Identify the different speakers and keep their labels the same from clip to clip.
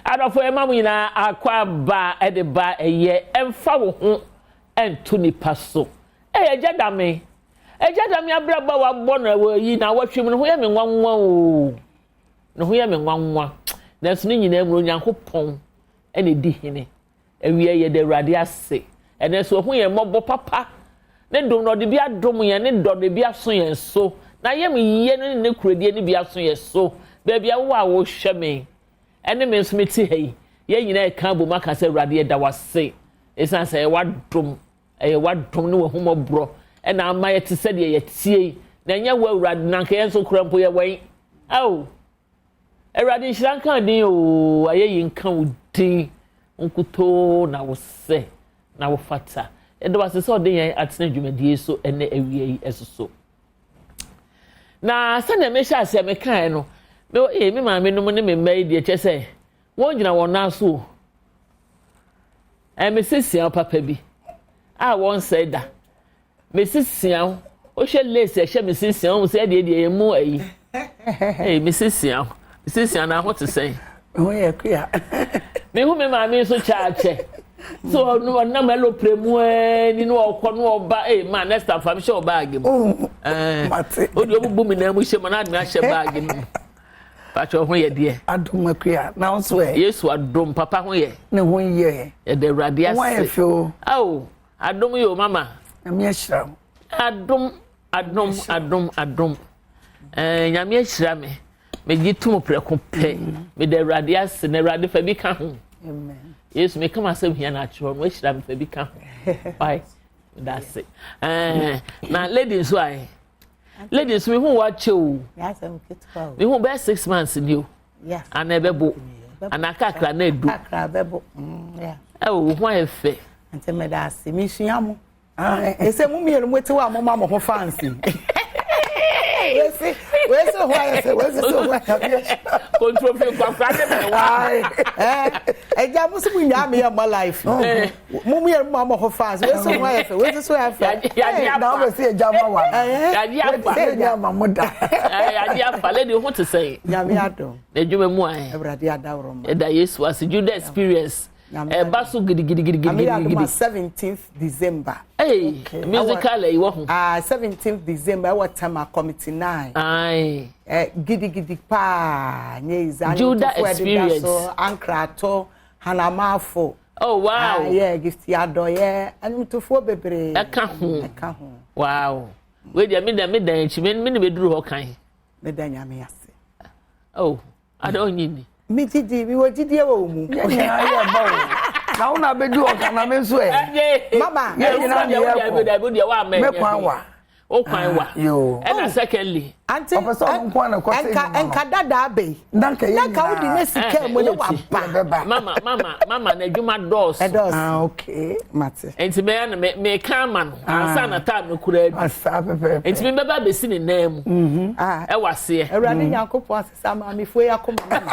Speaker 1: Adɔfo yɛma mo nyinaa akɔ aba de ba ɛyɛ ɛmfa wo ho nto nipa so. Ɛyɛ agya dame. Agya dame abrabɔ a wabɔ no ɛwɔ yi na awɔtwe mu no ho yɛ me nwanwa o. Ne ho yɛ me nwanwa. Nanso ne nyinaa mu no Onyankopɔn ɛna edi hene. Awia yɛda Awurade ase. Ɛnɛ nso wahu yɛn mmɔbɔ papa. Ne dom no ɔde bi adom yɛn, ne dɔ no ebi aso yɛn so. N'ayamyie no ne ne kuradie no bi aso yɛn so. Baabi a wowɔ a wohwɛ me, ɛne me nso mete ha yi, yɛn nyinaa ɛka abom aka sɛ Awurade yɛda wo ase. Ɛsiane sɛ ɛyɛ w'adom, ɛyɛ w'adom ne w'ahummɔborɔ ɛna ama yɛte sɛdeɛ yɛteɛ yi. Na ɛnyɛ wo Awurade, na anka yɛn nso kora mpo yɛwɛn. Ao! Awurade nhyira nka wo din oo, ayɛyi nka wo din nkutoo na wo sɛ na wo fata. Yɛda wo ase sɛ ɔde yɛn atena dwumadie so ɛnɛ awia yi ɛso so. Na sɛdeɛ mehyɛ aseɛ mekaeɛ no, me ee me maame nom ne me mma yi deɛ kyɛ sɛ wɔn gyina wɔn nan so o. Ɛmɛ sisia papa bi a wɔn nsɛe da. Mesi sia wo. Wohwɛ lace ɛhyɛ me si sia wo sɛ ɛdeɛ deɛ emu ayi. Ee mesi sia wo. Mesi sia na ho te sɛn.
Speaker 2: Ho yɛ kuya.
Speaker 1: Mehu me maame nso kyaakyɛ. So ɔno ɔnam ɛlopere mu ɛɛ ni no ɔkɔ no ɔba ee ma next time fa mi hyɛ ɔbaagi mu.
Speaker 2: Oh,
Speaker 1: Ɛɛ
Speaker 2: mate.
Speaker 1: o deɛ ɔbubu mi nan mu hyɛ mu na adi mi ahyɛ baagi mu. Patro ho yɛ deɛ.
Speaker 2: Adom akuya na nso ɛ.
Speaker 1: Yesu adom papa ho yɛ.
Speaker 2: Ne ho yɛ.
Speaker 1: Yɛda Awurade ase.
Speaker 2: Ho ayɛ fɛ o.
Speaker 1: Awo. Adom yi o mama.
Speaker 2: Nyame ahyira wo.
Speaker 1: Adom adom adom adom. Eh, Nyame ahyira me. Megye tom prɛko pɛ. Mm. Meda Awurade ase na Awurade fa bi ka ho.
Speaker 2: Amen.
Speaker 1: Yesu meka m'asɛm hia na akyerɛ no ahyira me fa bi ka ho. Why? Meda ase. Eh, na lady nso ayɛ. Lady nso mehu wakyɛ o. Mehu bɛyɛ 6 months ni o. Ana ɛbɛbo. Ana kakra na edu.
Speaker 3: Kakra bɛbo. Mm,
Speaker 1: Ɛwɔ wo ho ayɛ fɛ.
Speaker 3: Nti meda ase mesua mo. Ɛsɛ mo mmienu mo te hɔ a moma mo ho fancy. Wesi wesi ho ayɛ fɛ wesi so ho ayɛ fɛ.
Speaker 1: Kontrofi nkwakora ne mɛ wa.
Speaker 3: Ɛgya mo so mo nyaa mi yɛ mo life. Mo mmienu mo ma mo ho fancy wesi ho ayɛ fɛ wesi so ayɛ fɛ.
Speaker 1: Yagye afa.
Speaker 2: Na wɔbɛ si ɛgya ma wa.
Speaker 1: Yagye afa.
Speaker 2: Yagye ama mo da.
Speaker 1: Yagye afa lady ho te sɛn.
Speaker 3: Nyame adom.
Speaker 1: N'adwuma mu ayɛ.
Speaker 3: Awurade adaworo ma.
Speaker 1: Ɛda Yesu ase Judah experience. Ɛba so gidigidigidi.
Speaker 3: Ame adom a 17th December.
Speaker 1: Hey, musical ɛyi wɔ ho.
Speaker 3: Ah, 17th December ɛwɔ Tema Committee 9.
Speaker 1: Ayi.
Speaker 3: Ɛ gidigidi paa nye iza.
Speaker 1: Judah experience.
Speaker 3: So Ankrato Hanamafo.
Speaker 1: Oh wow.
Speaker 3: Ah, yeah, Gifty Adɔyɛ ɛnumtofoɔ bebree.
Speaker 1: Ɛka ho.
Speaker 3: Ɛka ho.
Speaker 1: Wow. Wei deɛ mi da mi da akyi mi mi na bɛ duru hɔ kan.
Speaker 3: Mi da Nyame ase.
Speaker 1: Oh, ada onyi ni.
Speaker 3: Mi didi mi wɔ didie wɔ mu.
Speaker 2: Yɛn nyinaa yɛ ba o. Na wo na bɛdu ɔka na me nso ɛ.
Speaker 3: Mama.
Speaker 2: Yɛn nyinaa na yɛ kɔ. Me kwan wa.
Speaker 1: O kwan wa.
Speaker 2: Yoo.
Speaker 1: Ɛna secondly.
Speaker 3: Ante
Speaker 2: Ɔpɛ sɛ ɔno nko ara na ɛkɔ sɛ
Speaker 3: nka nka dada abɛyi.
Speaker 2: Na nka yɛn
Speaker 3: Na nka wodi ne sika mu ne waba.
Speaker 2: Yɛbɛba.
Speaker 1: Mama mama mama n'adwuma dɔɔso.
Speaker 3: Ɛdɔɔso.
Speaker 2: Ah okay.
Speaker 3: Mate.
Speaker 1: Nti mɛya no me meka ama no ansa na time no kura adu.
Speaker 2: Asa pɛpɛɛpɛ.
Speaker 1: Nti mi bɛba abɛsi ne nan mu.
Speaker 3: Ah.
Speaker 1: Ɛwɔ aseɛ.
Speaker 3: Awurade Nyankopɔn asesa maamefoɔ yi akoma mama.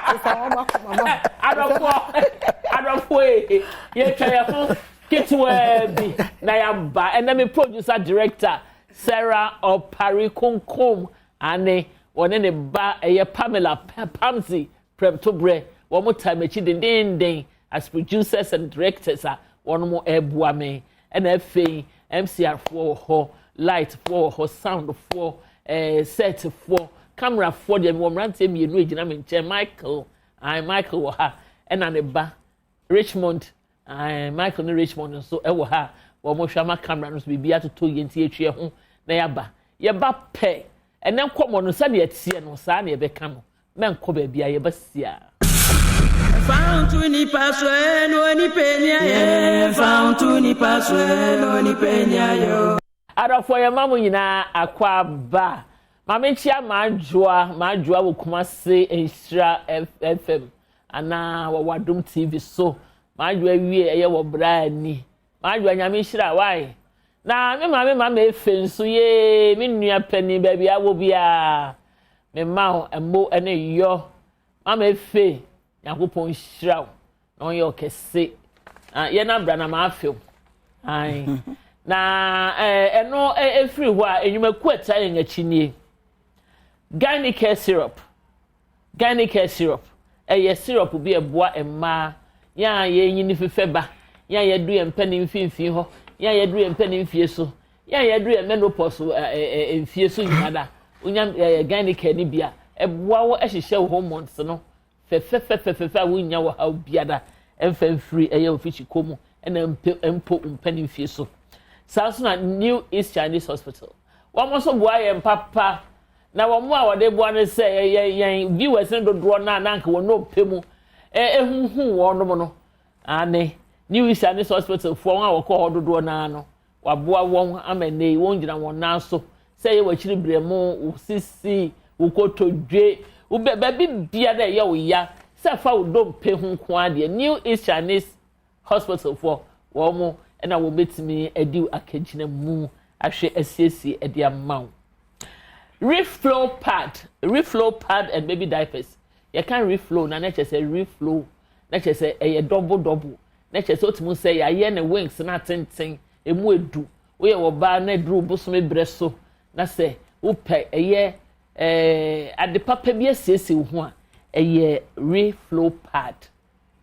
Speaker 3: Sesa wɔn akoma mama.
Speaker 1: Adɔfoɔ adɔfoɔ yi yɛtwa yɛn ho ketewaa bi na yɛaba. Ɛnɛ mi producer director Sarah Ɔpare Kunkum ane wɔne ne ba ɛyɛ Pamela Pamsi Prɛmtobrɛ wɔn taa m'akyi dendenden as producers and directors a wɔn ɛreboa me. Ɛna afei MCR foɔ wɔ hɔ, light foɔ wɔ hɔ, sound foɔ, set foɔ, camera foɔ deɛ mewɔ mmeranteɛ mmienu egyina me nkyɛn. Michael, ayi Michael wɔ ha ɛna ne ba Richmond, ayi Michael ne Richmond nso ɛwɔ ha. Wɔn hwɛ ama camera no so biribi atotɔ yie nti yɛtwi ɛho na yɛaba. Yɛba pɛ ɛnɛ nkɔmɔ no sɛdeɛ ɛteɛ no saa na yɛbɛka no. Mɛnkɔ baabi a yɛba sia.
Speaker 4: Fa nipa so no nipa ni ayɛ fa nipa so no nipa ni ayɛ.
Speaker 1: Adɔfoɔ yɛn ma mo nyinaa akɔ aba. Maame nkyia Maadwoa Maadwoa wɔ Kumase Nhyira FM anaa wɔ Wadom TV so. Maadwoa wie ɛyɛ wɔ braa ni. Maadwoa Nyame nhyira wae. Na me maame Mama Efe nso yee me nua panin baabi awɔ biara. Me ma wo ɛmo ne yɔ. Mama Efe, Nyankopɔn nhyira wo na ɔnyɛ ɔkɛse. Ah, yɛn abra na maa few. Ae. Na ɛno efiri hɔ a enyumakuo a ɛta yɛn akyi nie. Gynecare syrup. Gynecare syrup. Ɛyɛ syrup bi a ɛboa mmaa, yɛn a yɛrenyini fefɛ ba, yɛn a yɛadu yɛn mpanin mfimfini hɔ, yɛn a yɛaduru yɛn mpanin mfie so, yɛn a yɛaduru yɛn menopause mfie so nyinaa da. Wonya Gynaecare no bi a, ɛboa wo hyehyɛ wo hormones no fɛfɛfɛfɛfɛ a wonnya ɔhaw biara mfa mfiri ɛyɛ wo fikyikɔ mu ɛna mpo wo mpanin mfie so. Saa nso na New East Chinese Hospital, wɔn nso boa yɛn papa. Na wɔn a wɔde boa no sɛ yɛn yɛn viewers no dodoɔ no a na anka wɔn nnompe mu ehuhu wɔn no ane New East Chinese Hospital foɔ wɔn a wɔkɔ hɔ dodoɔ no ara no waboa wɔn ama nnɛ yi wɔn gyina wɔn nan so sɛ ɛyɛ w'akyiri brɛmo wo sisi wo kotodwe wo bɛ baabi biara ɛyɛ wo ya sɛ fa wo dompe ho nko ara deɛ New East Chinese Hospital foɔ wɔn na wɔbɛtumi adi akagyina mu ahwɛ asiesie de ama wo. Reflow pad, reflow pad and baby diapers. Yɛka reflow na na kyerɛ sɛ reflow na kyerɛ sɛ ɛyɛ double double na kyerɛ sɛ wotumi sɛ yɛayɛ ne wings no atenten emu edu woyɛ wɔ baa na eduru bosome brɛ so na sɛ wopɛ ɛyɛ ɛɛ ade papa bi asiesie wo ho a ɛyɛ reflow pad.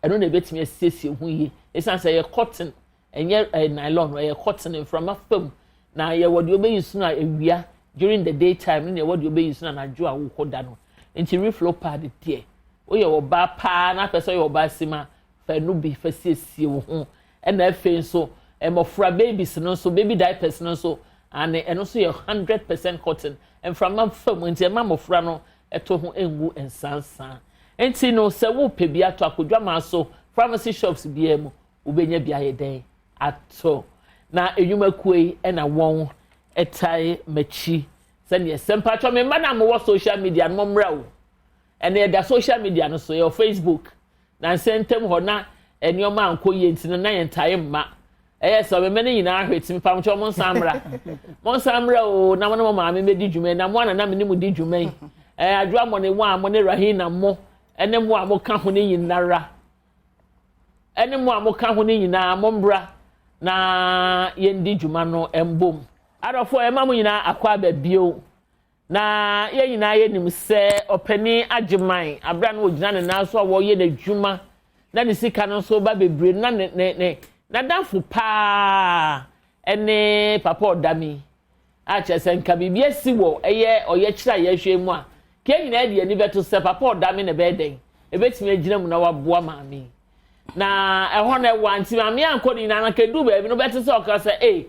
Speaker 1: Ɛno na ebetumi asiesie ho yie. Esiane sɛ ɛyɛ cotton, ɛnyɛ ɛyɛ nylon, ɛyɛ cotton mframa fa mu. Na yɛwɔ deɛ wobɛyi so no awia during the day time ne nea ɛwɔ deɛ wobɛyi so no anadwo a wokɔ da no. Nti reflow pad deɛ, woyɛ ɔbaa paa na apɛ sɛ ɔyɛ ɔbaa sim a, fa ɛno bi fa siesie wo ho. Ɛna afei nso, mmɔfra babies no nso, baby diapers no nso, ane ɛno nso yɛ 100% cotton. Mframa fa mu nti ɛma mmɔfra no ɛtɔ ho ngu nsansa. Enti no sɛ wopɛ bi atɔ a, kɔ dwamaa so, pharmacy shops biara mu, wobɛnya bi ayɛ dɛn atɔ. Na nnwumakuo yi na wɔn tae m'akyi sɛdeɛ sɛ mpakyɛ me mma no a mowɔ social media no mommra o. Ɛnna yɛda social media no so, yɛwɔ Facebook, Nansa ntam hɔ na nneɛma ankɔ yie nti no na yɛn ntae mma. Ɛyɛ sɛ ɔmema no nyinaa hwɛ ti mpamokyɛ mo nsan mmra. Mo nsan mmra o na mo ne mo maame mmɛdi dwuma yi na mo ana na me ne mo di dwuma yi. Ɛɛ adwo amɔ ne wɔn a mo ne Rahina mo ɛne mo a mo ka ho ne nyinara. Ɛne mo a mo ka ho ne nyinaa mo mbra na yɛn di dwuma no mbom. Adɔfoɔ yɛma mo nyinaa akɔ aba bio. Na yɛn nyinaa yɛnim sɛ ɔpanin Agyeman, aberɛ a na ɔgyina ne nan so a wɔreyɛ n'adwuma na ne sika no nso ba bebree no, na ne ne ne n'adamfo paa ne Papa Ɔdame a kyerɛ sɛ nka biribi asi wɔ ɛyɛ ɔyɛkyerɛ a yɛhwɛ mu a, ka yɛn nyinaa de yɛn ani bɛto sɛ Papa Ɔdame na ɛbɛyɛ dɛn ɛbɛtumi agyina mu na waboa maame yi. Na ɛhɔ no ɛwa nti maame ankɔ ne nyinaa na nka ɛduru baabi no wobɛte sɛ ɔka sɛ ei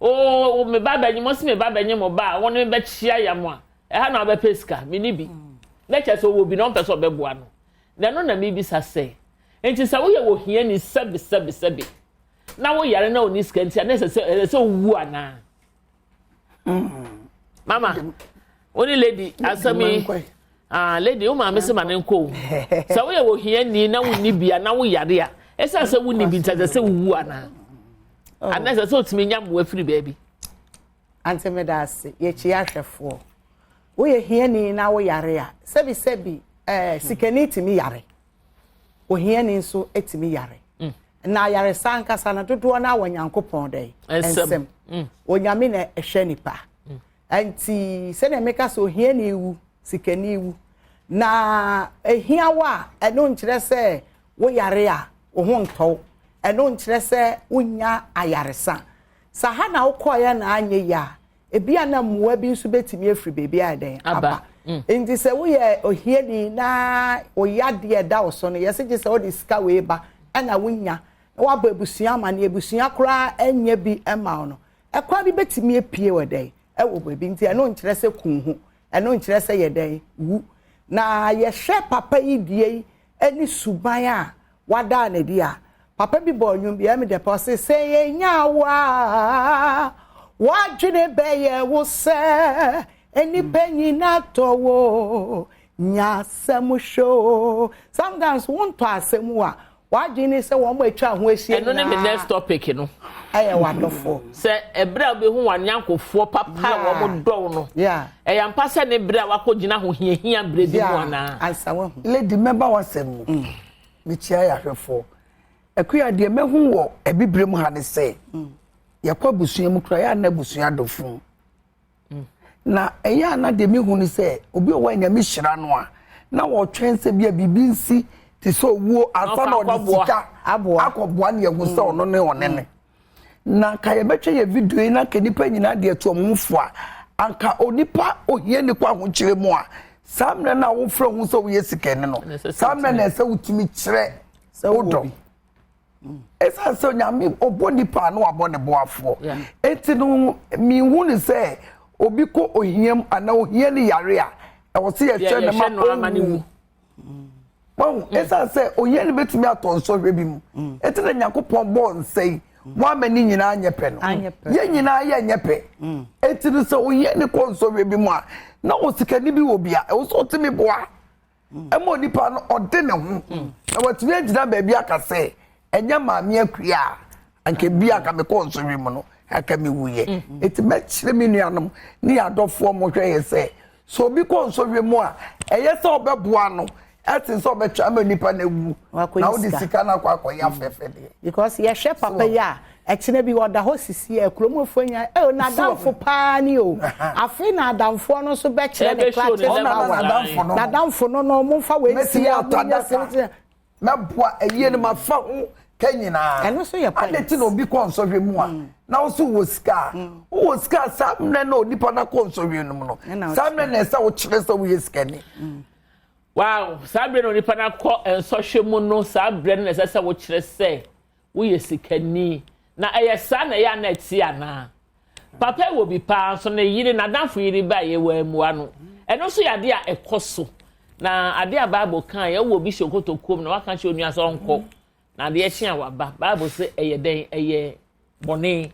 Speaker 1: Oo, me ba bɛnye mo, se me ba bɛnye mo ba a, wɔne me bɛkyea yam a, ɛha na wabɛpɛ sika, menni bi. Na kyerɛ sɛ ɔwɔ bi na ɔmpɛ sɛ ɔbɛboa no. Na ɛno na mebisa sɛ, nti sɛ woyɛ ohiani sɛbe sɛbe sɛbe, na woyare na ɔnni sika nti a, na ɛsɛ sɛ ɛsɛ sɛ wowu anaa? Mama, wo ne lady asɛm yi ah lady wo maame sɛ ma ne nkɔ o sɛ woyɛ wɔ hiani na wonni bi a na woyare a ɛsiane sɛ wonni bi nti ɛsɛ sɛ wowu anaa oh. anaa ɛsɛ sɛ wotumi nya mmoa firi baabi.
Speaker 3: Ante meda ase yɛkyi ahwɛfoɔ woyɛ hiani na woyare a sɛbisɛbi ɛɛ eh, sikani tumi yare ohiani nso tumi yare mm. na ayaresa ankasa no dodoɔ no awɔ nyankopɔn dɛn nsɛm mm. onyame na ɛhwɛ nipa mm. nti sɛdeɛ meka sɛ ohiani wu sikani wu na ehia wo a ɛno nkyerɛ sɛ woyare a wo ho ntɔw ɛno nkyerɛ sɛ wonya ayaresa sa ha na wokɔeɛ na anyɛ yie a Ebia na mmoa bi nso betumi afiri baabi ayɛ dɛn aba. Mm. Nti sɛ woyɛ ohiani na wo yadeɛ ɛda wo so no, yɛse gye sɛ wode sika wei ba ɛna wonya na woabɔ abusua amanneɛ, abusua koraa ɛnyɛ bi ɛma wo no, ɛkwan bi betumi apue wɔ dɛn ɛwɔ baabi. Nti ɛno nkyerɛ sɛ kun ho, ɛno nkyerɛ sɛ yɛ dɛn wu. Na yɛhwɛ papa yi deɛ yi ɛne suban a wadaa no adi a, papa bi bɔɔ nnwom bi, ɛyɛ me dɛ paa, ɔse, Sɛ yɛnya wo a, w'adwene bɛyɛ wo sɛ nnipa nyina tɔ wo, nya asɛm hwɛ o. Sometimes wontɔ asɛm a, w'adwene ne sɛ wɔn a atwa ho ahyia
Speaker 1: Ɛno ne me next topic no.
Speaker 3: Ɛyɛ w'adɔfoɔ.
Speaker 1: Sɛ ɛberɛ a wobɛhu w'anyankofoɔ papa a wɔn dɔ wo no, ɛyɛ ampa sɛ ne berɛ a wakɔgyina ahohiahia berɛ bi mu anaa?
Speaker 3: Ansa wahu.
Speaker 2: Lady mɛba w'asɛm mu. Mm. Mekyia yɛ ahwɛfoɔ. Akua deɛ mɛhu wɔ abibire mu ha ne sɛ mm. yɛkɔ abusua mu koraa yɛ ana abusua dɔfo. Mm. Na ɛyɛ ana deɛ mehu ne sɛ obi a ɔwɔ anyame hyira no a na wɔtwɛn sɛ bi a biribi nsi. te sɛ owuo ansa na ɔde sika akɔboa ne yɛhu sɛ ɔno ne ɔne ne. Na anka yɛbɛtwa yɛ video yi na anka nnipa nyinaa de atu wɔn ho fo a, anka onipa ohiani kɔ ahokyerɛ mu a, saa mmerɛ no a wofrɛ ho sɛ woyɛ sikani no, saa mmerɛ na ɛsɛ wotumi kyerɛ wodɔ. Ɛsiane sɛ Onyame ɔbɔ nipa a na wabɔ ne boafoɔ. Enti no mehu ne sɛ obi kɔ ohia mu anaa ohia ne yare a, ɛwɔ sɛ yɛhwɛ no ma ɔnwu. Wahu, mm. ɛsiane sɛ ohia no bɛtumi atɔ nsɔhwɛ bi mu. Mm. Ɛti na Nyankopɔn bɔɔ nsa yi, wɔama ne nyinaa nyɛ pɛ no. Yɛn nyinaa yɛ nyɛ pɛ. Ɛti no sɛ ohia ne kɔ nsɔhwɛ bi mu a, na osikani bi wɔ bi a, ɛwɔ sɛ ɔtumi boa. Ɛma onipa no ɔde ne ho. Na watumi agyina baabi aka sɛ, ɛnyɛ maame akua a, anka bi anka mekɔ nsɔhwɛ mu no, anka mewuyɛ. Ɛti mɛkyerɛ me nuanom ne yɛn adɔfoɔ mo hwɛ yɛ sɛ, Sɛ obi kɔ nsɔhwɛ mu a, ɛyɛ sɛ ɔbɛboa no ɛsen sɛ ɔbɛtwɛn ama nipa no awu na wode sika no akɔ akɔyɛ afɛɛfɛdeɛ.
Speaker 3: Because yɛhwɛ papa yi a, ɛkyena bi ɔda hɔ sisi a, kurom afoɔ nyinaa, eh, n'adamfo paa ni o. Afei na adamfoɔ no nso bɛkyerɛ ne clutches power. N'adamfo no no, momfa wei nsi ha, monyɛ sei.
Speaker 2: Mɛboa ayie no mafa ho ka nyinaa.
Speaker 3: Ɛno nso yɛ point.
Speaker 2: Adɛn ti na obi kɔ nsɔhwɛ mu a mm. na wo so wɔ sika a mm. wowɔ sika a saa mmerɛ na onipa no akɔ nsɔhwɛ no mu no saa mmerɛ na ɛsɛ wokyerɛ sɛ woyɛ sikani.
Speaker 1: Mm. Wow, saa berɛ na onipa no akɔ nsɔhwɛ mu no saa berɛ no na ɛsɛ sɛ wokyerɛ sɛ woyɛ sikani na ɛyɛ saa na ɛyɛ a na ɛte anaa? Papa yi wɔ bi paa nso ne yere n'adamfo yere baeɛ wammua no. Ɛno nso yɛ adeɛ a ɛkɔ so. Na adeɛ a Bible kaa yɛ wɔ bi hyɛ kotokuom na waka kyerɛ onua sɛ ɔnkɔ na adeɛ kye a waba. Bible sɛ ɛyɛ dɛn? Ɛyɛ bɔne.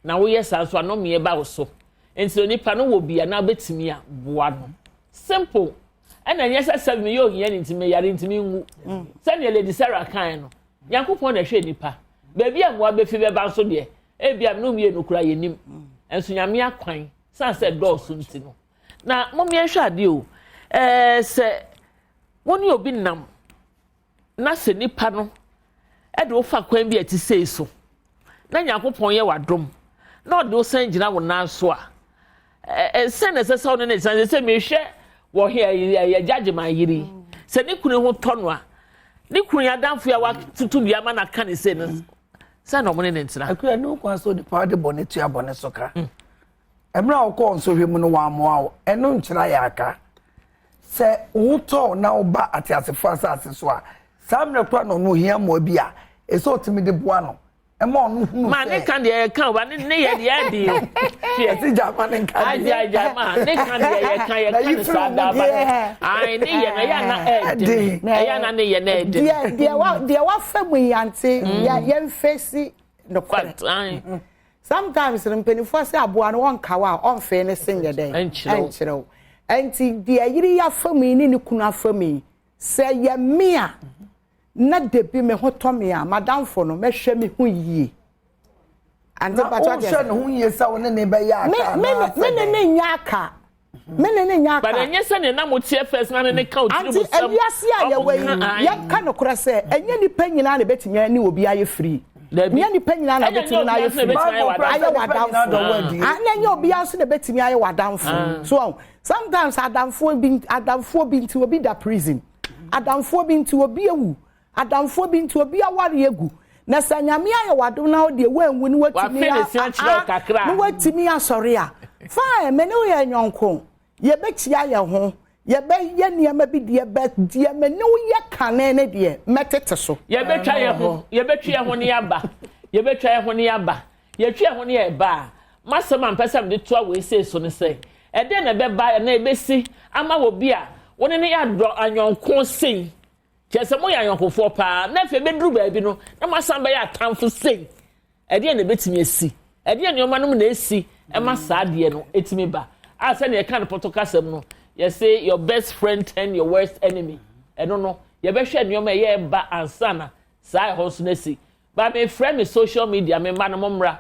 Speaker 1: Na woyɛ saa nso anɔmeɛ ba wo so. Nti onipa no wɔ bi a na wobɛtumi a boa no. Simple. Ɛna ɛnyɛ sɛ sɛ meyɛ ohia ne nti meyare nti menwu. Sɛdeɛ Lady Sarah kae no, Nyankopɔn na ɛhwɛ nipa. Baabi a mmoa bɛfi bɛba nso deɛ, ebia me ne wo mmienu koraa yɛnim. Nso Nyame akwan, sane sɛ ɛdɔɔso nti no. Na mom yɛnhwɛ adeɛ o, ɛɛ sɛ wo ne obi nam na sɛ nipa no ɛde wo fa kwan bi a ɛte sei so, na Nyankopɔn yɛ w'adom na ɔde wo san gyina wo nan so a, sɛn na ɛsɛ sɛ ɔne ne san sɛ mehwɛ wɔ he ɛyɛ gyagye ma yere yi sɛ ne kunu ho tɔ no a ne kunu yɛ adamfo a watutu dua ma na ka ne se no sɛ na ɔmo ne ne ntena.
Speaker 2: Akua ne kwan so nipa de bɔne tua bɔne so ka. Mmerɛ a wokɔɔ nsɔhwɛ mu no wɔamoa wo ɛno nkyerɛ ayɛ aka. Sɛ wo ho tɔ wo na woba ateasefoɔ asase so a saa mmerɛ koraa na ɔno ohia mmoa bi a ɛsɛ ɔtumi de boa no. Ɛma ɔno hunu sɛ.
Speaker 1: Ma ne ka deɛ yɛ ka o ba ne ne yɛ deɛ ɛdi o.
Speaker 2: Ɛsi gya ma ne nka deɛ.
Speaker 1: Agya agya ma ne ka deɛ yɛ ka yɛ ka ne saa daa ba ne. Ayi ne yɛ no ɛyɛ ana ɛɛdi ɛyɛ ana ne yɛ na ɛɛdi.
Speaker 3: Deɛ deɛ wa deɛ wafa mu yi ante yɛ yɛn fesi nokorɛ. Sometimes no mpanimfoɔ sɛ aboa no ɔnka wo a ɔnfee ne se nyɛ dɛn ɛnkyerɛ wo. Ɛnti deɛ yere yi afa mu yi ne ne kunu afa mu yi sɛ yɛ me a. Na dabi me ho tɔ me a, m'adamfo no, mɛhwɛ me ho yie.
Speaker 2: Ante na wohwɛ ne ho yie sɛ wo ne ne bɛyɛ aka
Speaker 3: anaasɛ Me ne ne nyɛ aka. Me ne ne nyɛ aka.
Speaker 1: But ɛnyɛ sɛ nea na mo teɛ first na ne ne ka otiri mu sɛm.
Speaker 3: Ante ewiase a yɛwɔ yi, yɛnka nokorɛ sɛ, ɛnyɛ nipa nyinaa na ebetumi ne obi ayɛ free. Nyɛ nipa nyinaa na ebetumi na ayɛ free. Ayɛ w'adamfo. Na ɛnyɛ obiara nso na ebetumi ayɛ w'adamfo. So sometimes adamfoɔ bi adamfoɔ bi nti obi da prison. Adamfoɔ bi nti obi awu, adamfoɔ bi nti obi aware agu. Na sɛ Nyame ayɛ w'adom na wo deɛ woanwu ne watumi a ne watumi asɔre a, fine, me ne wo yɛ nyɔnko, yɛbɛkyia yɛn ho, yɛbɛyɛ nneɛma bi deɛ bɛ deɛ me ne wo yɛ kane ne deɛ mɛtete so.
Speaker 1: Yɛbɛtwa yɛn ho, yɛbɛtwe yɛn ho ne yɛaba, yɛbɛtwa yɛn ho ne yɛaba. Yɛtwe yɛn ho ne yɛreba a, m'asɛm a mepɛ sɛ mede toa wei sei so ne sɛ, ɛdɛn na ɛbɛba anaa ɛbɛsi ama obi a wo ne no yɛ adɔ ayɔnko sei, kyerɛ sɛ moyɛ ayɔnkofoɔ paa, na afei ɛbɛduru baabi no na moasan bɛyɛ atamfo sei? Ɛdeɛn na ɛbɛtumi asi? Ɛdeɛn nneɛma nom na ɛsi ɛma saa adeɛ no ɛtumi ba? A sɛdeɛ yɛka no pɔtɔ kasam no, yɛse your best friend turn your worst enemy. Ɛno no, yɛbɛhwɛ nneɛma ɛyɛ ɛba ansa na saa ɛhɔ nso no asi. Ba me frɛ me social media me mma no mo mmra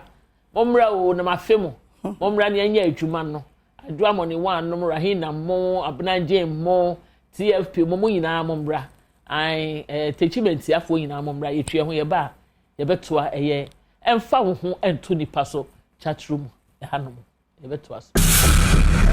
Speaker 1: mo mmra o na ma fe mo mo mmra ne ɛnyɛ adwuma no adwo amɔne wɔn anom rahina mo abenagye mo tfp mo mo nyinaa mo mmra an eh, tekyi mentiafoɔ nyinaa mo mmra yɛtwi ɛho yɛba a yɛbɛtoa ɛyɛ ɛmfa wo ho ɛnto nipa so chat room ɛhanom. Yɛbɛtoa so.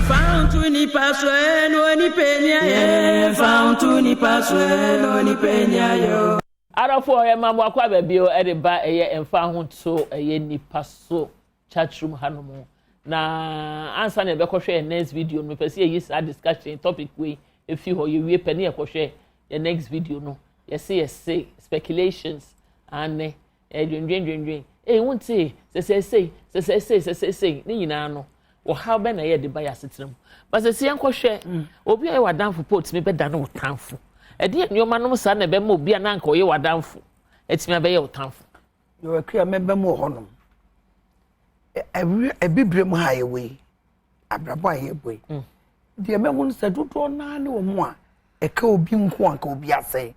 Speaker 4: Ɛmfa wo nto nipa so ɛ na onipa ni ayɛ. Ɛmfa wo nto nipa so ɛ na onipa ni ayɛ o.
Speaker 1: Adɔfoɔ yɛma mo akwaaba bio de ba ɛyɛ ɛmfa ho nto ɛyɛ nipa so chat room hanom na ansa na yɛbɛkɔhwɛ yɛn next video no mepɛ sɛ yɛyi saa discussion topic wei efi hɔ yɛwie pɛ ne yɛkɔhwɛ yɛn next video no yɛse yɛse speculations ane ɛdwendwen dwendwen ee wonte sɛsɛsei sɛsɛsei sɛsɛsei ne nyinaa no ɔhaw bɛ na ɛyɛ de ba yɛ asetena mu basɛ sɛ yɛnkɔhwɛ obi a ɔyɛ w'adamfo pɔ otumi bɛda ne wo tamfo. Ɛdeɛ nneɛma nom saa na ɛbɛma obi a na anka ɔyɛ w'adamfo atumi abɛyɛ wo tamfo?
Speaker 2: Yɛwɔ akua mɛbɛ mu wɔ hɔnom. Abibire mu ha yɛwɔ yi, abrabɔ a yɛbɔ yi, deɛ mɛhu no sɛ dodoɔ naa ne wɔn a ɛka obi nko anka obi asɛe.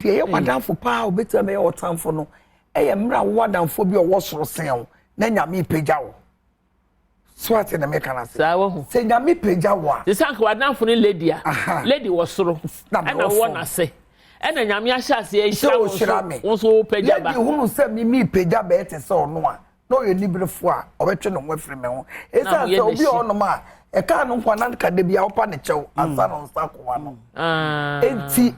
Speaker 2: Deɛ ɛyɛ w'adamfo paa a obɛtumi abɛyɛ ɔtamfo no ɛyɛ mmerɛ a wowɔ adamfo bi a ɔwɔ soro sen wo na Nyame pagya wo. So ate na meka no ase?
Speaker 1: Saa wahu.
Speaker 2: Sɛ Nyame pagya wo a,
Speaker 1: te sɛ anka w'adamfo ne lady a, lady wɔ soro
Speaker 2: na
Speaker 1: ɛna
Speaker 2: mewɔ
Speaker 1: wowɔ
Speaker 2: fam.
Speaker 1: N'ase ɛna Nyame ahyɛ aseɛ
Speaker 2: sɛ
Speaker 1: ahyira wo
Speaker 2: ɔhyira
Speaker 1: nso
Speaker 2: me,
Speaker 1: wo nso wopagya ba.
Speaker 2: Lady hunu sɛ me mepagya bɛyɛ te sɛ ɔno a, na ɔyɛ niberefoɔ a, ɔbɛtwe ne ho afiri me ho.
Speaker 1: Na
Speaker 2: Ɛsiane
Speaker 1: woyɛ
Speaker 2: sɛ obi
Speaker 1: n'akyi.
Speaker 2: wɔ hɔnom a ɛkaa no nko a na nka da bi a wopa ne kyɛw ansa na ɔnsa kowa no. Enti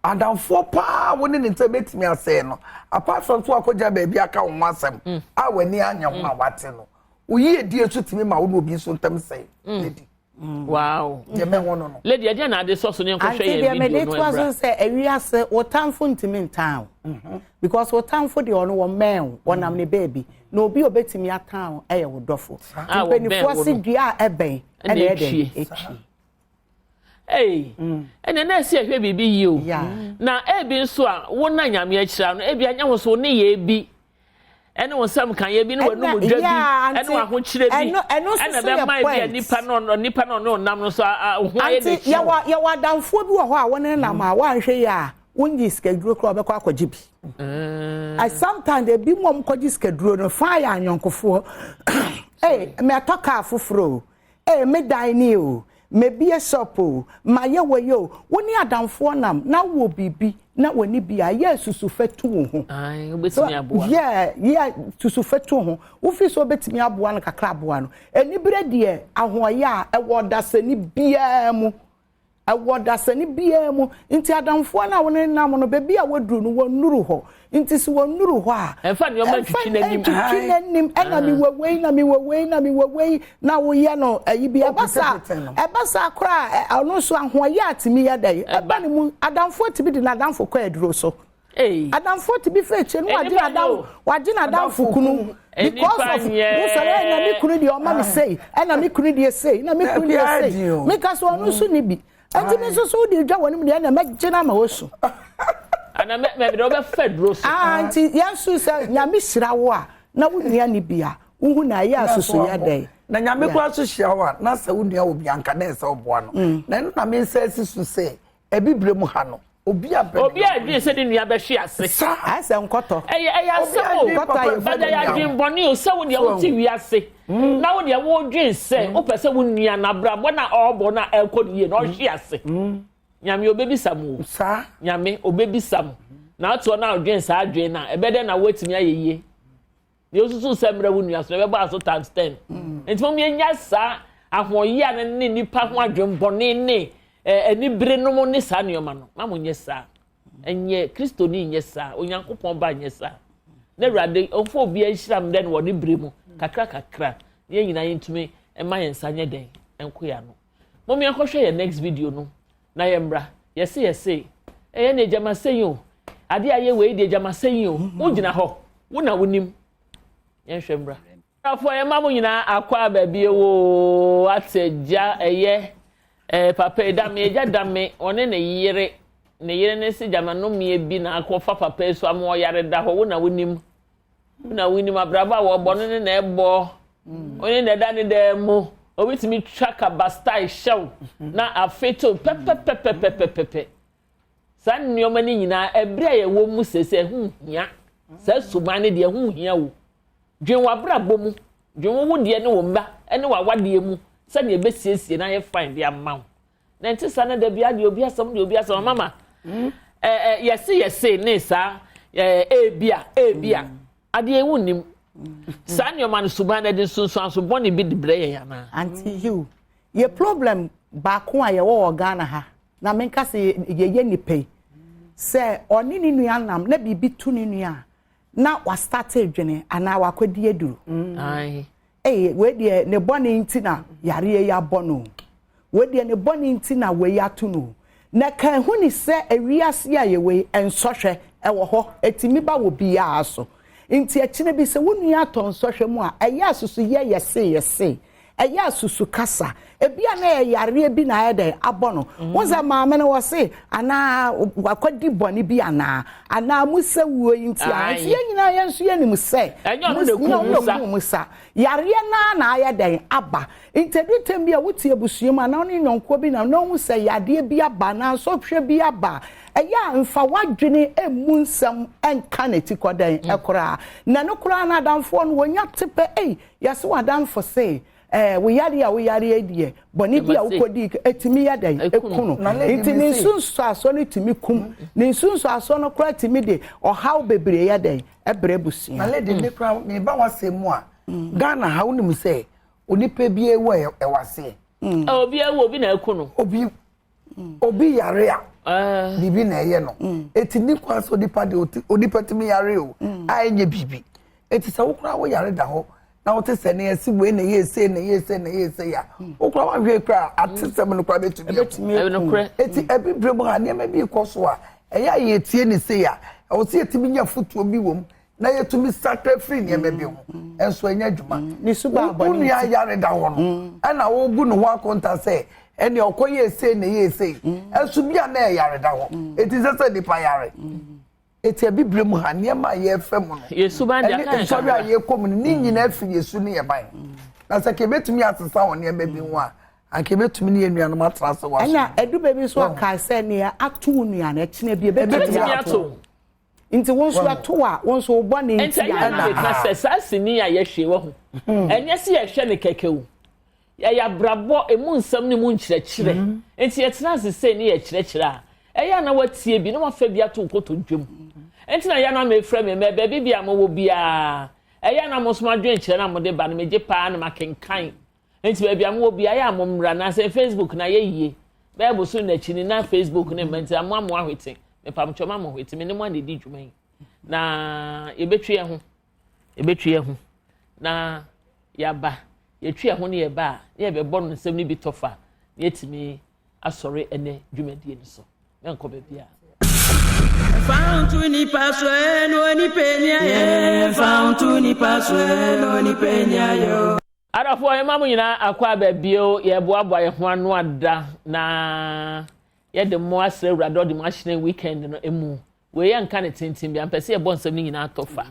Speaker 2: adamfoɔ paa wo ne ne nsa bɛtumi asɛe no, apart from so akɔgya baabi aka wo ho asɛm a w'ani anyɛ ho a wate no, wo yiedie nso tumi ma wo ne obi nso ntam sɛe. Lady, deɛ mɛho no.
Speaker 1: Lady, ɛdeɛ na ade sɔ so ne yɛnkɔhwɛ
Speaker 3: Ante
Speaker 1: yɛn
Speaker 3: deɛ
Speaker 1: video
Speaker 3: mede
Speaker 1: no
Speaker 3: toa so
Speaker 1: ɛbra.
Speaker 3: sɛ ewiase wo tamfo ntumi ntan wo because wo tamfo deɛ ɔno wɔmmɛn wo, wɔnam ne baabi na obi a obetumi atan wo ɛyɛ wo dɔfo.
Speaker 1: A wɔbɛn
Speaker 3: Mpanimfoɔ
Speaker 1: wo
Speaker 3: se
Speaker 1: no.
Speaker 3: dua a ɛbɛn
Speaker 1: ɛna
Speaker 3: ɛna ɛdɛn
Speaker 1: ɛtwie.
Speaker 3: ɛtwie.
Speaker 1: Ei, ɛnna na ɛsɛ ɛhwɛ biribi yie o. Na ebi nso a wo na Nyame akyira no, ebi anya wo so wo ne yɛ bi ɛne wo nsɛm ka yɛ bi ne w'anum dwa bi ɛne w'ahokyerɛ bi
Speaker 3: ɛno nso
Speaker 1: ɛna
Speaker 3: so yɛ
Speaker 1: bɛma ebi a
Speaker 3: point.
Speaker 1: nipa no ɔne ɔnam no so a ho ayɛ
Speaker 3: Ante
Speaker 1: n'akyi.
Speaker 3: yɛwɔ adamfoɔ bi wɔ hɔ a wɔne nam a wɔanhwɛ yie a wonyi sikaduro koraa wɔbɛkɔ akɔgye bi. Sometimes ebi mu a wɔkɔgye sikaduro no fa yɛ anyɔnkofoɔ. Ee, mɛtɔ kaa foforɔ o, ee, me dan ni o, mebie shop o, mayɛ wɔ yi o. Wo ne adamfoɔ nam na wɔ biribi na wɔni bi a yɛ susufɛ tu wo ho.
Speaker 1: Ayi, wobɛtumi aboa no.
Speaker 3: Yɛ susufɛ tu ho wofi so wobɛtumi aboa no kakra aboa no. Anibere deɛ, ahoɔyɛ a ɛwɔ ɔdasani biara mu, ɛwɔ ɔdasani biara mu. Nti adamfoɔ no a wɔne nam no, baabi a wɔduru no wɔnnuru hɔ. Nti sɛ wɔnnuru hɔ a,
Speaker 1: ɛmfa nneɛma ntwitwi n'anim.
Speaker 3: Ntwitwi n'anim ɛna mewɔ wei na mewɔ wei na mewɔ wei na woyɛ no ayi bi ɛba saa.
Speaker 2: Wopetepete no.
Speaker 3: Ɛba saa koraa ɔno nso ahoɔyɛ atumi yɛ dɛ ɛba ne mu. Adamfoɔ tumi de n'adamfo kɔ aduro so.
Speaker 1: Ei.
Speaker 3: Adamfoɔ tumi fɛ akyire no wagye
Speaker 1: Enipa
Speaker 3: n'adamfo
Speaker 1: no.
Speaker 3: wagye n'adamfo kunu because
Speaker 1: Enipa
Speaker 3: of
Speaker 1: nyɛ.
Speaker 3: wosɔre ɛna me kunu deɛ ɔma me sei, ɛna me kunu deɛ sei, na me kunu deɛ
Speaker 2: Ɛbi
Speaker 3: sei.
Speaker 2: adi o.
Speaker 3: Meka so ɔno nso ni bi ɛnti mi nso so wode dwa wɔn mu deɛ ɛna mɛgye no ama wɔsu.
Speaker 1: Ana mɛ mɛ de wobɛfa duro so.
Speaker 3: Ah, nti yɛn nso sɛ Nyame hyira wo a na wo nua ni bi a wohu na ɛyɛ asoso yɛ dɛ.
Speaker 2: Na Nyame koraa so hyira wo a na sɛ wo nua wɔ bi anka na ɛsɛ woboa no. Na ɛno na mensa asi so sɛ abibire mu ha no obi a
Speaker 1: Obi a adwene sɛ ne nua bɛhwe ase.
Speaker 2: Saa.
Speaker 3: Ayɛ sɛ nkɔtɔ.
Speaker 1: Ɛyɛ asɛm o.
Speaker 2: Obi adwene papa
Speaker 1: Bada yɛ
Speaker 2: nua ho.
Speaker 1: adwene bɔne o sɛ wo deɛ wote wiase na wo deɛ wodwen sɛ wopɛ sɛ wo nua n'abrabɔ na ɔrebɔ na ɛrekɔ no yie na ɔhwe ase. Nyame obɛbisa mu o.
Speaker 2: Saa.
Speaker 1: Nyame obɛbisa mu. Na atoɔ na adwen saa adwen na ɛbɛ dɛn na woatumi ayɛ yie. Deɛ osusu sɛ mmerɛ wo nua so ɛbɛbɔ aso times 10. Nti mo yɛnya saa ahoɔyɛ a ne nipa ho adwen bɔne ne anibere nom ne saa nneɛma no. Ma mo nyɛ saa. Ɛnyɛ Kristoni nyɛ saa. Onyankopɔn ba nyɛ saa. Na Awurade ɔmfa obi ahyira m dɛ no wɔ ne bere mu kakra kakra. Na yɛn nyinaa yɛntumi ɛma yɛn nsa nyɛ dɛn ɛnko yɛn ano. Mo yɛnkɔhwɛ yɛn next video no na yɛmmra. Yɛse ɛyɛ ne gyama sɛn o. Ade a yɛ wei deɛ gyama sɛn o. Wogyina hɔ. Wo na wonim. Yɛnhwɛ mmra. Afɔ yɛn ma mo nyinaa akɔ aba bio o. Ate gya ɛyɛ papa yi dame agya dame ɔne ne yere ne yere ne se gyama nomeɛ bi na akɔfa papa yi so ama ɔyare da hɔ. Wo na wonim. Wo na wonim abrabɔ a wɔbɔ no ne na ɛbɔ. Ɔne na ɛda ne dan mu. Obi tumi twa kaba style hyɛw na afeto pɛpɛpɛpɛpɛpɛ. Saa nneɛma no nyinaa ɛberɛ a yɛwɔ mu sɛ ɛho hia. Saa suban no deɛ ɛho hia wo. Dwen w'abrabɔ mu, dwen wo wo deɛ ne wo mma ne w'awadeɛ mu sɛdeɛ ɛbɛsiesie na ayɛ fine de ama wo. Na nte saa na da bi adeɛ obi asɛm deɛ obi asɛm mama. Yɛse ne saa ebia ebia adeɛ ewu nim. Saa nneɛma no suban no de nsunsuanso bɔne bi de brɛ yɛn anaa?
Speaker 3: Auntie Hugh, Yɛ problem baako a yɛwɔ wɔ Ghana ha, na menka sɛ yɛyɛ nipa yi, sɛ ɔne ne nua nam na biribi to ne nua a, na wastate dwene anaa wakɔdi aduro. Ee, wei deɛ ne bɔne nti na yareɛ yi abɔ no. Wei deɛ ne bɔne nti na wei ato no. Na ka ehu ni sɛ ewiase a yɛwɔ yi, nsɔhwɛ ɛwɔ hɔ, etimi ba wɔ biara so. Nti akyire bi sɛ wo nua atɔ nsɔhwɛ mu a, ɛyɛ asusu yɛ yɛse yɛse. Ɛyɛ asusu kasa. Ebi a na yɛ yareɛ bi na ayɛ dɛ abɔ no. Wɔn sɛ maame no wɔ se anaa wakɔdi bɔne bi anaa anaa musa wuo yi nti a, nti yɛn nyinaa yɛn nso yɛnim sɛ
Speaker 1: ɛnyɛ ɔno na ekum
Speaker 3: musa. Yareɛ naa na ayɛ dɛn aba. Nti edu tɛm bi a wote abusua mu anaa ɔne nyɔnkoɔ bi na na ohun sɛ yadeɛ bi aba anaa nsɔhwɛ bi aba, ɛyɛ a nfa wadwene emu nsɛm ɛnka n'eti kɔ dɛn ɛkoraa. Na no koraa na adamfoɔ no wonya te pɛ, ei, yɛsɛ wadamfo se wo yare a wo yare deɛ bɔne bi a wokɔdi etimi yɛ dɛn eku no. Nti ne nsunsuasoɔ no tumi kum ne nsunsuasoɔ no koraa tumi de ɔhaw bebree yɛ dɛn ɛbrɛ abusua.
Speaker 2: Na lady, me kora meba w'asɛm mu a, Ghana ha, wonim sɛ onipa bi ewu a ɛwɔ aseɛ.
Speaker 1: Obi ewu, obi na eku no.
Speaker 2: Obi yare a, biribi na ɛyɛ no. Eti ne kwan sɛ onipa de onipa tumi yare o a ɛnyɛ biribi. Eti sɛ wokora wo yare da hɔ na wote sɛ ne yɛsi wei na ɛyɛ ese na ɛyɛ ese na ɛyɛ ese ya, wokora wahwɛ kora ate sɛm no kora bɛtumi
Speaker 1: aku.
Speaker 2: Eti ɛbibire mu ha, nneɛma bi kɔ so a ɛyɛ a yɛtie ne se a ɛwɔ sɛ yɛtumi nya fotuo bi wɔ mu na yɛtumi sakra firi nneɛma bi ho, ɛnso ɛnyɛ adwuma. Wo nua yare da hɔ no ɛna wobu ne ho akonta sɛ ɛnea ɔkɔ yɛ ese na ɛyɛ ese, ɛnso bi a na ɛyare da hɔ. Eti sɛ nipa yare. Eti abibire mu ha, nneɛma a yɛfɛ mu no ɛne nsɔre a yɛkɔ mu no ne nyinaa firi yɛsu ne yɛ ban. Na sɛ kebetumi asesa wɔ nneɛma bi ho a, anka ebetumi ne yɛn nuanom atena ase wɔ aso.
Speaker 3: Ɛna edu baabi nso aka sɛ nea ato wo nua no, ɛkyena bi ebetumi ato. Nti wo nso ɛto a, wo nso wobɔ ne
Speaker 1: nti
Speaker 3: a.
Speaker 1: Nti ɛyɛ na meka sɛ saa sini a yɛhwɛ wɔ ho, ɛnyɛ sɛ yɛhwɛ ne kɛkɛ o, ɛyɛ abrabɔ emu nsɛm ne mu nkyerɛkyerɛ. Nti yɛtena ase sei ne yɛkyerɛkyerɛ a, ɛyɛ a na watie bi na wafa bi ato nkoto dwam. Nti na yɛn na mefrɛ me mɛ baabi bi a mowɔ biara, ɛyɛ a na mo nso mo adwene kyerɛ na mode ba no, megye paa na makenkan. Nti baabi a mowɔ biara, ɛyɛ a mo mmra na sɛ Facebook na yɛ yie bɛyɛ boso n'akyi ni na Facebook ne mma. Nti amoa mo ahwete mepamkyɛ ma mo hwete me ne mo a na edi dwuma yi na yɛbɛtwi yɛn ho, yɛbɛtwi yɛn ho na yɛaba. Yɛtwi yɛn ho ne yɛba a, ne yɛbɛbɔ no nsɛm no bi tɔfa na yɛtumi asɔre ɛnɛ dwumadie no so. Mɛnkɔ baabi a.
Speaker 4: Fa nipa so no nipa ni ayɛ, fa nipa so no nipa ni ayɛ.
Speaker 1: Adɔfoɔ, yɛma mo nyinaa akɔ aba bio. Yɛboaboa yɛn ho ano ada na yɛde mo asrɛ Awurade ɔde mo ahyerɛn weekend no mu. Wei yɛ nka ne tenten bi ampɛ sɛ yɛbɔ nsɛm no nyinaa tɔfa,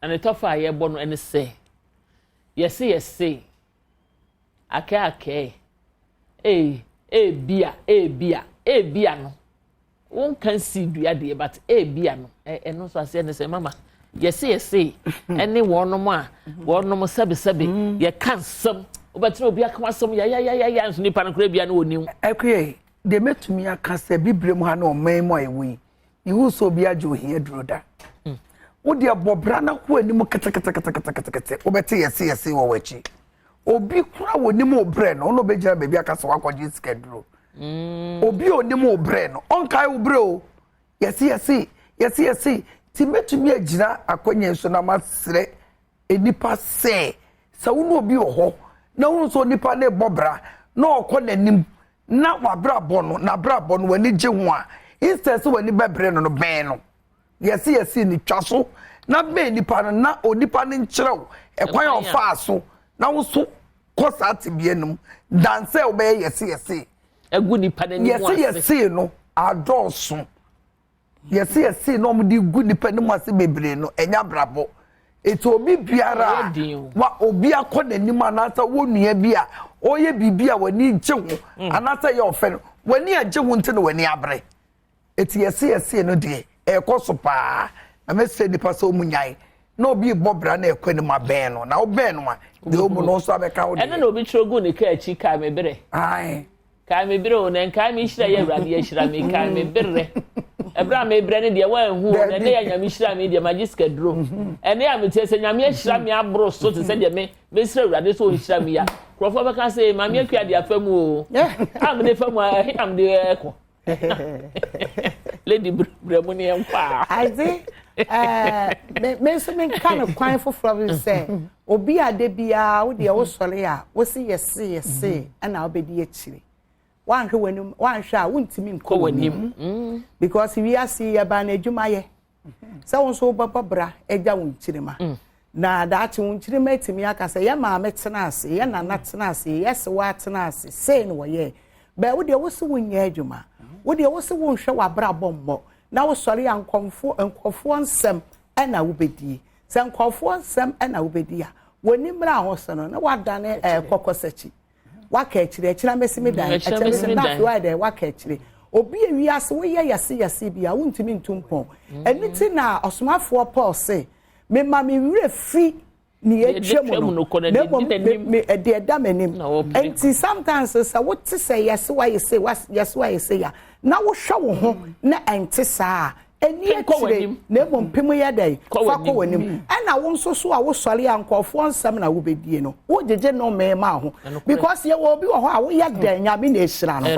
Speaker 1: na ne tɔfa a yɛbɔ no ɛne sɛ yɛse yɛse akɛ akɛ ee ebia ebia ebia no wonka nsi dua deɛ, but ebia no ɛno nso aseɛ ne sɛ mama yɛse yɛse ɛne wɔnom a wɔnom sɛbesɛbe yɛka nsɛm, wobɛtena obi aka asɛm yayayaya nso nipa no koraa bia no wɔnim.
Speaker 2: Ɛkoyɛ deɛ mɛtumi aka sɛ bibire mu ha ne ɔman mu a ɛwɔ yi, ihu sɛ obi agye ohia duro da. Wo deɛ bɔ bra na kɔ anim keteketeketekete, wobɛte yɛse yɛse wɔ w'akyi. Obi kora wɔ nim wo brɛ no, ɔno obɛgyina baabi aka sɛ wakɔgye sika duro. Obi a onim wo brɛ no, ɔnkae wo brɛ o. Yɛse yɛse yɛse yɛse nti mɛtumi agyina akɔnya so na masrɛ nipa sɛ wo ne obi wɔ hɔ na wohu sɛ onipa no bɔ bra na ɔkɔ n'anim na wabrabɔ no n'abrabɔ no w'ani gye ho a, instead sɛ w'ani bɛbrɛ no bɛn no. Yɛse yɛse ne twa so na bɛn nipa no na onipa no nkyerɛw ɛkwan a ɔfaa so na wo so kɔ saa tebea no mu dan sɛ wobɛyɛ yɛse yɛse.
Speaker 1: Egu nipa n'anim
Speaker 2: ase. Yɛse yɛse no adɔɔso. Yɛse yɛse na wɔde gu nipa anim ase bebree no, ɛnyɛ abrabɔ. Eti obi biara a wa obi akɔ n'anim anaasɛ wo nua bi a ɔyɛ biribi a w'ani gye ho anaasɛ ɛyɛ ɔfɛ no, w'ani agye ho nti na w'ani abere. Eti yɛse yɛse no deɛ ɛrekɔ so paa, na mɛsrɛ nipa sɛ ɔmu nyae na obi bɔ bra na ɛkɔ anim abɛn no, na wobɛn no a, deɛ ɔmu no nso abɛka wo deɛ.
Speaker 1: Ɛno na obi twerɛ gu ne kaa akyi, "Kae me berɛ."
Speaker 2: Ae.
Speaker 1: Kae me berɛ o, na nkae me nhyira yɛ Awurade ahyira me. Kae me berɛ. Ɛberɛ a mebrɛ no deɛ woanhu o, na ɛnɛ yɛ Nyame hyira me deɛ magye sikaduro. Ɛnɛ a meteɛ sɛ Nyame ahyira me aboro so te sɛ deɛ me mesrɛ Awurade sɛ ɔnhyira me yi a, nkurɔfoɔ bɛka sɛ Maame Akua de afa mu o. A mede fa mu a, ɛhe na mede ɛkɔ? Lady brɛ mu ne yɛnkɔ a.
Speaker 3: Adze, ɛɛ, me nso menka no kwan foforɔ bi sɛ, obi a da biara wo deɛ wosɔre a, wose yɛse yɛse ɛna wobɛdi akyire. Woanhwɛ w'anim, woanhwɛ a wontumi nkɔ w'anim. Mm. Because wiase yi yɛbaa no adwuma yɛ. Sɛ wo nso wobɛbɔ bra agya wo nkyirimma. Mm. Na daakye wo nkyirimma atumi aka sɛ yɛ maame tena ase, yɛ nana tena ase, yɛ sewa tena ase, sei na wɔyɛɛ. Bɛɛ wo deɛ wo se wonyɛ adwuma. Wo deɛ wo se wonhwɛ w'abrabɔ mmɔ. Na wosɔre a nkɔmfoɔ nkurɔfoɔ nsɛm ɛna wobɛdie. Sɛ nkurɔfoɔ nsɛm ɛna wobɛdi a, w'ani mmra ho so no na woadane ɛɛ kɔkɔsakyi. Waka akyire, akyire amɛsi me dan, akyire amɛsi me dan, afei wayɛ dɛ waka akyire. Obi a wiase woyɛ yɛse yɛse bi a wontumi ntu mpɔn. Ɛno ti na ɔsomafoɔ Paul se, mema me werɛ fi nea atwa mu no, na mmom me deɛ ɛda m'anim. Nti sometimes sɛ wote sɛ yɛse wayɛ sei, yɛse wayɛ sei a, na wohwɛ wo ho na ɛnte saa a, Ɛnni akyire, na mmom pem yɛ dɛn? Fa kɔ w'anim. Ɛna wo nso so a wosɔre a nkurɔfoɔ nsɛm na wobɛdie no, wogyegye nnome ma ho. Because yɛwɔ obi wɔ hɔ a woyɛ dɛn Nyame na ɛhyira no.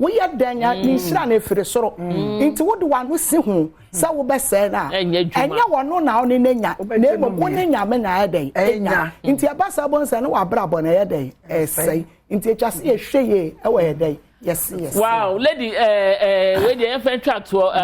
Speaker 3: Woyɛ dɛn ne nhyira no ɛfiri soro. Nti wode w'ano si ho sɛ wobɛsɛe no a, ɛnyɛ wɔno na wo ne no anya, na mmom wo ne Nyame na ayɛ dɛn? Anya. Nti ɛba saa wobɛhu sɛ ne w'abrabɔ no ɛyɛ dɛn? Ɛsɛe. Nti ɛtwa sɛ yɛhwɛ yie ɛwɔ yɛ dɛn? Yes, yes.
Speaker 1: Wow, lady, eh, eh, wei deɛ yɛfrɛ ntwa toɔ, eh,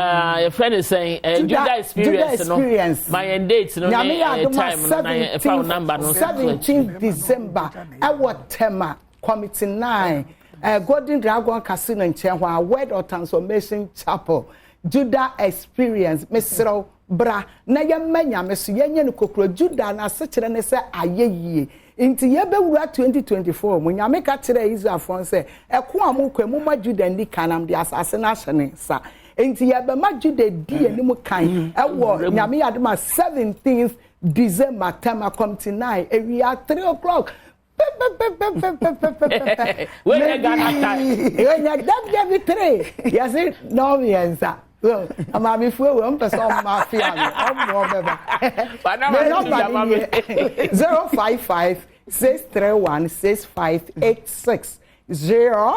Speaker 1: yɛfrɛ ne sɛn, eh, Judah experience no, ma yɛn date no ne eh, time no, na yɛfa wo number no.
Speaker 3: 17 December, ɛwɔ Tema, Committee 9, eh, Golden Dragon Casino nkyɛn hɔ a, Word of Transformation Chapel, Judah experience, mesrɛ Bra na yɛmmɛ Nyame so, yɛnyɛ no kokro. Judah n'asekyerɛ ne sɛ ayɛ yie. Nti yɛbɛwura 2024 mu, Nyame ka kyerɛɛ Israelfoɔ no sɛ, ɛko a mokɔ yi, momma Judah nni kan na mede asase no ahyɛ ne nsa. Nti yɛbɛma Judah adi anim kan ɛwɔ Nyame yɛ adom a 17th December, Tema Committee 9, awia 3 o'clock. Pɛpɛpɛpɛpɛpɛpɛpɛ.
Speaker 1: Wei yɛ Ghana time.
Speaker 3: Wei yɛ dabi three. Yɛsi nɔɔ mmiɛnsa. Maame fuo wei ɔmpɛ sɛ ɔmma afe ano ɔmmoa ɔbɛba. Me nɔmba ni nie 055 631 6586 0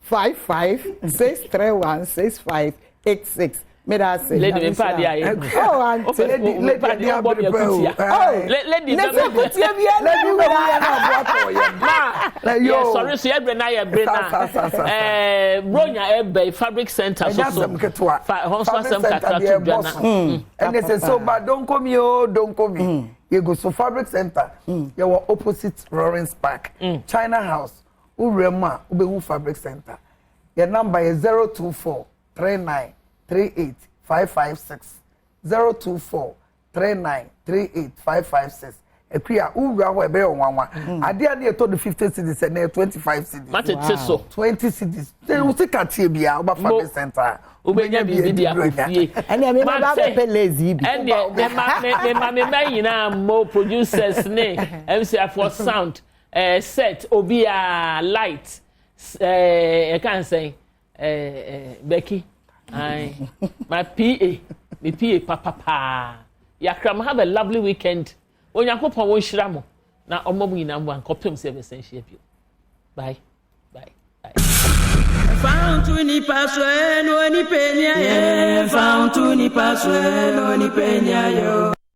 Speaker 3: 55 631 6586 meda ase.
Speaker 1: Lady mi mpa adi ayɛ.
Speaker 3: Oh aunty.
Speaker 2: Lady lady adi abiri pɛ o.
Speaker 1: Lady
Speaker 3: ne sɛ kutie bi ɛna
Speaker 2: Lady bɛ wu yɛ na aboa tɔ yɛ.
Speaker 1: Ma yɛ sɔre so yɛ bere na yɛ bere na ɛɛ bronya ɛbɛ fabric center so so.
Speaker 2: Ɛnyɛ asɛm ketewa.
Speaker 1: Fa ɛhɔ nso asɛm kakra to dwa na.
Speaker 2: Ɛnɛ sɛ so ba donko mi o donko mi. Yɛ go so fabric center. Yɛ wɔ opposite Lawrence Park. China House. Wo wura mu a, wobɛhu Fabric Center. Yɛn namba yɛ 024 39 38 556. 024 39 38 556. Akua, wo wura hɔ ɛbɛyɛ ɔnwanwa. Mm. Adeɛ a ne yɛtɔ no 50 cedis ɛnɛ yɛ 25 cedis.
Speaker 1: Matete so.
Speaker 2: 20 cedis. Sɛ wo sika teɛ biara, woba Fabric Center a.
Speaker 1: Wobɛnya biribi de akɔ fie.
Speaker 3: Ɛnna mi ma ba bɛpɛ lazy bi.
Speaker 1: Ɛnna mema me mma nyinaa mo producers ne MC for sound. Eh, set obiara light eh, ɛka nsɛn eh, eh, Becky aye. My PA me PA papapaa yakra mo have a lovely weekend Onyankopɔn wɔn nhyira mo na ɔmmɔ mo nyinaa mo ankɔpem sɛ ɛbɛsɛn hyia bio bye bye bye.
Speaker 4: Fa nipa so ɛ no nipa ni ayɛ. Fa nipa so ɛ no nipa ni ayɛ.